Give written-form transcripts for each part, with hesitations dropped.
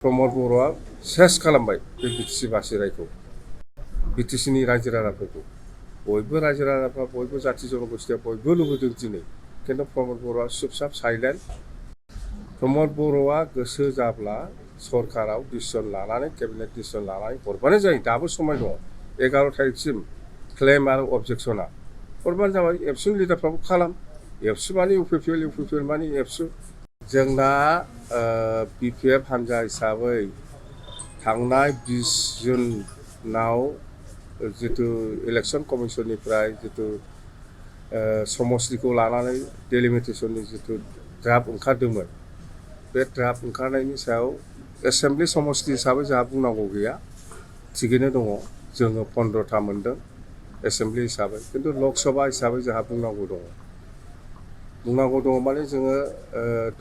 प्रमद बर'आ सेस खालामबाय बे बिटिसि बासि रायखौ बिटिसिनि रायजो राजाफोरखौ बयबो रायजो राजाफ्रा बयबो जाथि जनगोष्ठिया बयबो लुबैदों दिनै खिन्थु प्रमद बर'आ चुपचाप साइलेन्ट प्रमद बर'आ गोसो जाब्ला सरकाराव डिसिसन लानानै केबिनेट डिसिसन लानानै हरबानो जायो दाबो समाय दङ 11 तारिखसिम क्लेम आरो अबजेक्सना हरबानो जाबाय एबसुनि लिडारफ्राबो खालाम एबसु माने इउपिपिएल माने एबसु जोंना बिपिएफ हान्जा हिसाबै थांनाय 20 जुनाव जितु इलेक्शन कमिसननिफ्राय जितु समस्तिखौ लानानै डेलिमिटेशननि जितु ड्राफ्ट ओंखारदोंमोन बे ड्राफ्ट ओंखारनायनि सायाव एसेम्बलि समस्ति हिसाबै जोंहा बुंनांगौ गैया थिगैनो दङ जोङो 15था मोनदों एसेम्बलि हिसाबै खिन्थु लकसभा हिसाबै जोंहा बुंनांगौ दङ माने जोङो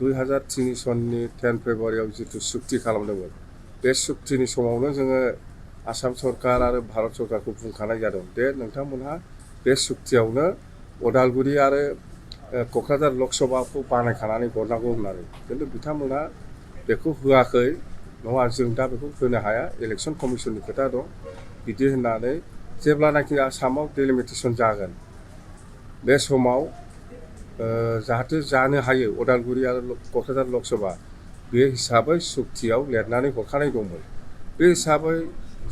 2003 सननि 10 फेब्रुवारियाव जितु सुक्ति खालामदोंमोन बे सुक्तिनि समावनो जोङो आसाम सरकार आरो भारत सरकारखौ बुंखानाय जादों दे नोंथांमोनहा बे सुक्तियावनो उदालगुरि आरो क'क्राझार लकसभाखौ बानायखानानै हरनांगौ होननानै खिन्थु बिथांमोनहा बेखौ होआखै नङा जों दा बेखौ होनो हाया इलेक्शन कमिसननि खोथा दं बिदि होननानै जेब्लानाखि आसामाव डेलिमिटेशन जागोन बे समाव जाहाथे जानो हायो उदालगुरि आरो क'क्राझार लकसभा बे हिसाबै सुक्तियाव लिरनानै हरखानाय दंमोन बे हिसाबै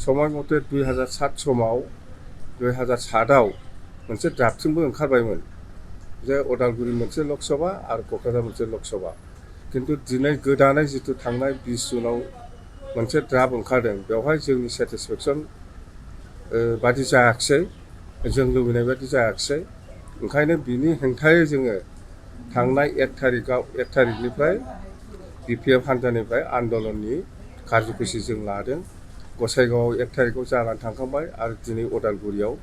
समय मथे 2007 समाव 2007आव मोनसे ड्राफ्टिंबो ओंखारबायमोन जे उदालगुरि मोनसे लकसभा आरो क'क्राझार मोनसे लकसभा खिन्थु दिनै गोदानै जितु थांनाय 20 जुनाव मोनसे ड्राफ्ट ओंखारदों बेवहाय जोंनि सेटिसफेक्सन बादि जायाखिसै जों लुबैनाय बादि जायाखिसै ओंखायनो बिनि हेंथायै जोङो थांनाय 1 तारिखनिफ्राय बिपिएफ हान्जानिफ्राय आन्दलननि कार्यकुसि जों लादों गसाइगावआव 1 तारिखआव जानानै थांखांबाय आरो दिनै उदालगुरियाव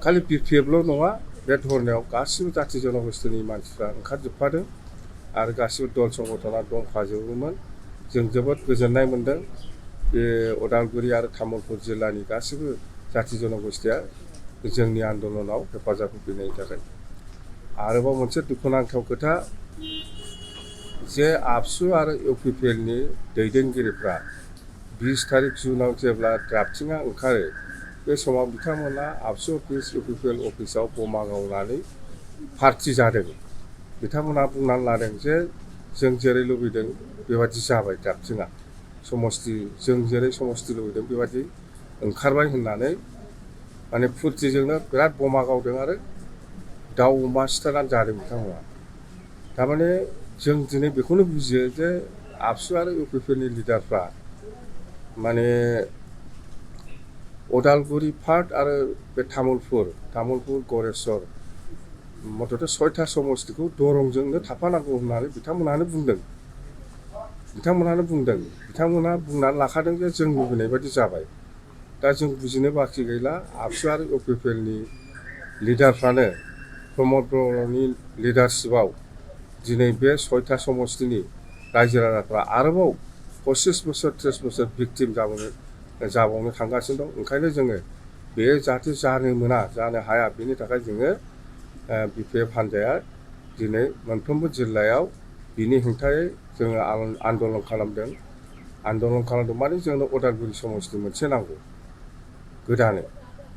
खालि बिपिएफल' नङा बे धरनायाव गासिबो जाथि जनगोष्ठीनि मानसिफ्रा ओंखारजोबफादों आरो गासिबो दल संगठना दंफाजोबोमोन जों जोबोद गोजोननाय मोन्दों बे उदालगुरि आरो तामुलपुर जिल्लानि गासिबो जाथि जनगोष्ठीया जोंनि आन्दलनाव हेफाजाब होफैनायनि थाखाय आरोबाव मोनसे दुखुनांथाव खोथा जे आबसु आरो इउपिपिएलनि दैदेनगिरिफ्रा 20 तारिख जुनाव जेब्ला ड्राफ्टिंआ ओंखारो बे समाव बिथांमोना आबसु अफिस इउपिपिएल अफिसाव बमा गावनानै पार्टि जादों बिथांमोना बुंनानै लादों जे जों जेरै लुबैदों बेबादि जाबाय ड्राफ्टिंआ समस्ति जों जेरै समस्ति लुबैदों बेबादि ओंखारबाय होननानै माने फुर्तिजोंनो बिराद बमा गावदों आरो दाउ अमा सिथारनानै जादों बिथांमोना थारमाने जों दिनै बेखौनो बुजियो जे आबसु आरो इउपिपिएलनि लिडारफ्रा माने उदालगुरि पार्ट आरो बे तामुलपुर गरेस्वर मथथे 6था समस्तिखौ दरंजोंनो थाफानांगौ होननानै बिथांमोनहानो बुंदों बिथांमोनहा बुंनानै लाखादों जे जों लुबैनाय बादि जाबाय दा जों बुजिनो बाखि गैला आबसु आरो इउपिपिएलनि लिडारफ्रानो प्रमद बर'नि लिडारशिपआव दिनै बे 6था समस्तिनि रायजो राजाफ्रा आरोबाव 25 बोसोर 30 बोसोर भिक्टिम जाबावनो थांगासिनो दं ओंखायनो जोङो बे जाहाथे जानो हाया बेनि थाखाय जोङो बिपिएफ हान्जाया दिनै मोनफ्रोमबो जिल्लायाव बिनि हेंथायै जोङो आन्दलन खालामदों माने जोंनो उदालगुरि समस्ति मोनसे नांगौ गोदानै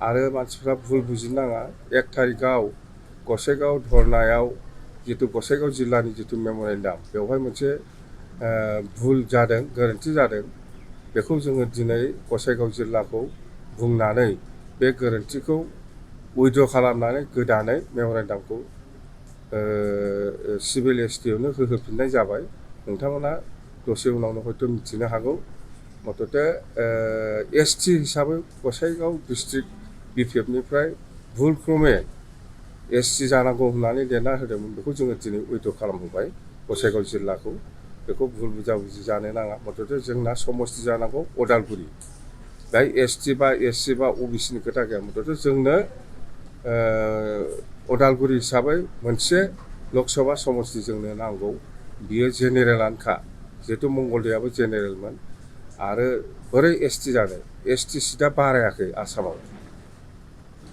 आरो मानसिफ्रा भुल बुजिनो नाङा 1 तारिखआव गसाइगाव धरनायाव जितु गसाइगाव जिल्लानि जितु मेम'रेन्डाम बेवहाय मोनसे भुल जादों गोरोन्थि जादों बेखौ जोङो दिनै गसाइगाव जिल्लाखौ बुंनानै बे गोरोन्थिखौ उइद्र' खालामनानै गोदानै मेम'रेन्डामखौ सिभिल एसटिआवनो होफिननाय जाबाय नोंथांमोना दसे उनावनो हयथ' मिथिनो हागौ मथथे एसटि हिसाबै गसाइगाव डिस्ट्रिक्ट बिपिएफनिफ्राय भुल क्रमे एसटि जानांगौ होननानै लिरना होदोंमोन बेखौ जोङो दिनै उइद्र' खालामहोबाय गसाइगाव जिल्लाखौ बेखौ भुल बुजाबुजि जानो नाङा मथथे जोंना समस्ति जानांगौ उदालगुरि बेहाय एसटि बा एससि बा अबिसिनि खोथा गैया मथथे जोंनो उदालगुरि हिसाबै मोनसे लकसभा समस्ति जोंनो नांगौ बियो जेनेरेलानोखा जिहेतु मंगलदैयाबो जेनेरेलमोन आरो बोरै एसटि जानो एसटि सिटआ बारायाखै आसामाव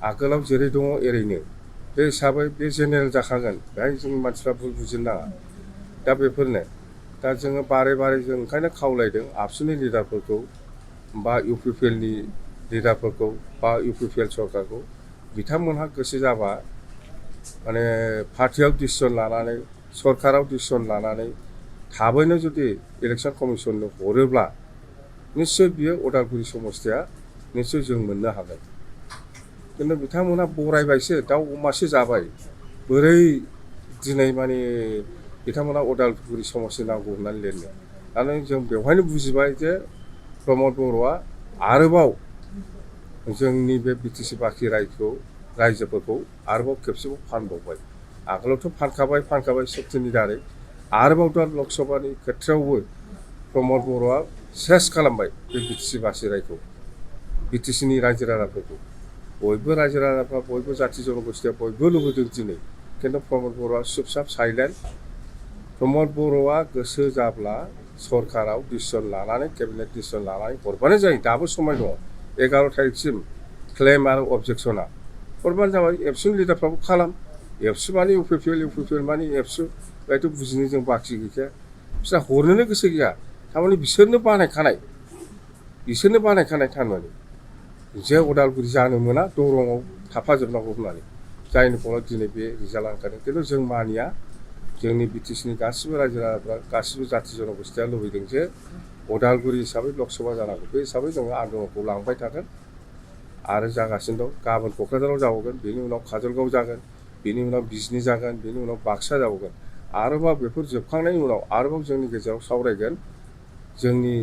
आगोलाव जेरै दङ एरैनो बे हिसाबै बे जेनेरेल जाखागोन बेहाय जों मानसिफ्रा भुल बुजिनो नाङा दा बेफोरनो दा जोङो बारे बारे जों ओंखायनो खावलायदों आबसुनि लिडारफोरखौ बा इउपिपिएलनि लिडारफोरखौ बा इउपिपिएल सरकारखौ बिथांमोनहा गोसो जाबा माने पार्टियाव डिसिसन लानानै सरकाराव डिसिसन लानानै थाबैनो जुदि इलेक्सन कमिसननो हरोब्ला निश्चय बियो उदालगुरि समस्तिया निश्चय जों मोननो हागोन खिन्थु बिथांमोनहा बरायबायसो दाउ अमासो जाबाय बोरै दिनै माने बिथांमोना उदालगुरि समस्ति नांगौ होननानै लिरनो आरो जों बेवहायनो बुजिबाय जे प्रमद बर'आ आरोबाव जोंनि बे बिटिसि बाखि रायजोफोरखौ आरोबाव खेबसेबाव फानबावबाय आगोलावथ' फानखाबाय शक्तिनि दारै आरोबाव दा लकसभानि खेथ्रआवबो प्रमद बर'आ सेस खालामबाय बे बिटिसि बासि रायखौ बिटिसिनि रायजो राजाफोरखौ बयबो रायजो राजाफ्रा बयबो जाथि जनगोष्ठिया बयबो लुबैदों दिनै खिन्थु प्रमद बर'आ चुपचाप साइलेन्ट प्रमद बर'आ गोसो जाब्ला सरकाराव डिसिसन लानानै केबिनेट डिसिसन लानानै हरबानो जायो दाबो समाय दङ 11 तारिखसिम क्लेम आरो अबजेक्सना हरबानो जाबाय एबसुनि लिडारफ्राबो खालाम एबसु माने इउपिपिएल माने एबसु बेथ' बुजिनो जों बाखि गैखाया बिसोर हरनोनो गोसो गैया थारमाने बिसोरनो बानायखानाय थारमाने जे उदालगुरि जानो मोना दरंआव थाफाजोबनांगौ होननानै जायनि फलाव दिनै बे रिजाल्टआ ओंखारदों खिन्थु जों मानिया जोंनि बिटिसिनि गासिबो रायजो राजाफ्रा गासिबो जाथि जनगोष्ठिया लुबैदों जे उदालगुरि हिसाबै लकसभा जानांगौ बे हिसाबै जोङो आन्दलनखौ लांबाय थागोन आरो जागासिनो दं गाबोन क'क्राझाराव जाबावगोन बेनि उनाव काजलगाव जागोन बेनि उनाव बिजनी जागोन बेनि उनाव बाक्सा जाबावगोन आरोबाव बेफोर जोबखांनायनि उनाव आरोबाव जोंनि गेजेराव सावरायगोन जोंनि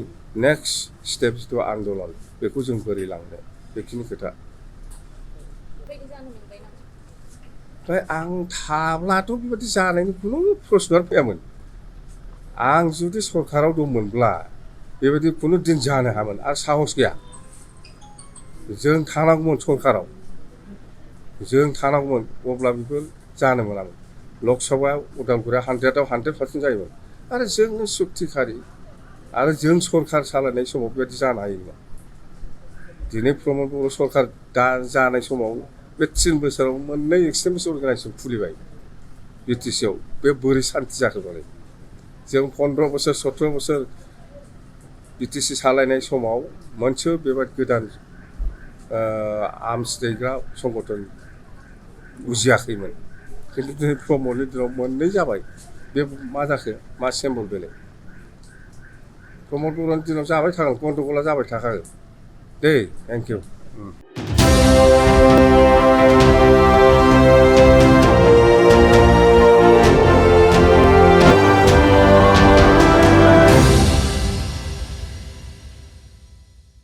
नेक्स्ट स्टेप जिथु आन्दलन बेखौ जों बोरै लांनो बेखिनि खोथा ओमफ्राय आं थाब्लाथ' बेबायदि जानायनि खुनु प्रश्नआनो फैयामोन आं जुदि सरकाराव दंमोनब्ला बेबायदि खुनु दिन जानो हायामोन आरो साहस गैया जों थानांगौमोन सरकाराव जों थानांगौमोन अब्ला बेफोर जानो मोनामोन लकसभायाव उदालगुरिया 100% जायोमोन आरो जोंनो सुक्तिखारि आरो जों सरकार सालायनाय समाव बेबायदि जानो हायोमोन दिनै प्रमद बर' सरकार दा जानाय समाव बे 3 बोसोराव मोननै एक्सट्रिमिस्ट अर्गानाइजेसन खुलिबाय बिटिसिआव बे बोरै सान्थि जाखो मालाय जों 15 बोसोर 17 बोसोर बिटिसि सालायनाय समाव मोनसे बेबायदि गोदान आर्मस दैग्रा संगठन उजियाखैमोन खिन्थु दिनै प्रमदनि दिनाव मोननै जाबाय बे मा जाखो मा सिम्बल बेलाय प्रमद बर'नि दिनाव जाबाय थागोन गन्दगला जाबाय थाखागोन दे थेंक इउ